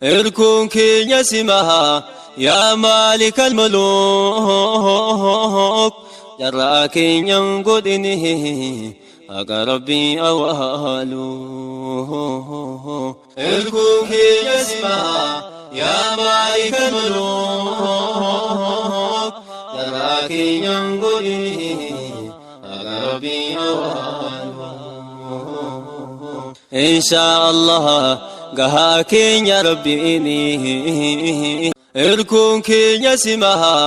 Irkuun keenya simaha yaa maalikal muluuk jarraa keenyan godhini haqa rabbii awwaalu. Irkuun keenya simaha yaa maalikal muluuk jarraa keenyan godhini haqa rabbii awwaalu. Inshaa Allah gahaa keenya rabbiini. Irkuun keenya simaha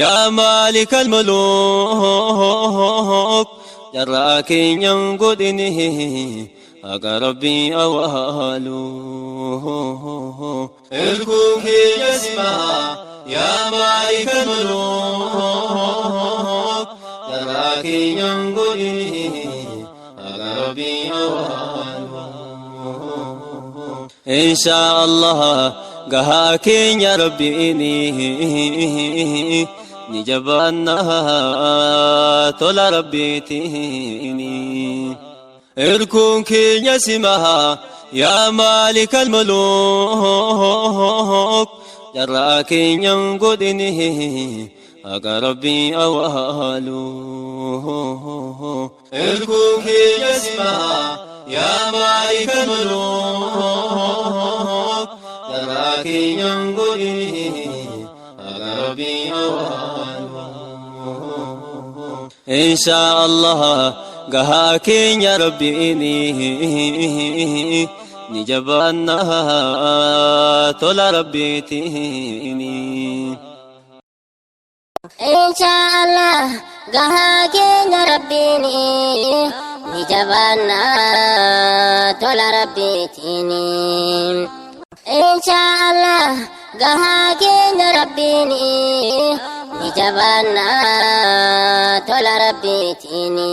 yaa maalikal muluuk jarraa keenyan godhini haqa rabbii awwaalu. Irkuun keenya simaha yaa maalikal muluuk jarraa keenyan godhini haqa rabbii awwaalu. Inshaa Allah gahaa keenya rabbiini ni jabaanna tola rabbiitiini. Irkuun keenya simaha yaa maalikal muluuk jarraa keenyan godhini haqa rabbii awwaalu. Irkuun keenya simaha yaa maalikal muluuk jarraa keenyan godhini haqa rabbii awwaalu. Inshaa Allah gahaa keenya rabbiini ni jabaanna tola rabbiitiini. Inshaa Allah gahaa keenya rabbiini ni jabaanna tola rabbiitiini. Inshaa Allah gahaa keenya rabbiini ni jabaanna tola rabbiitiini.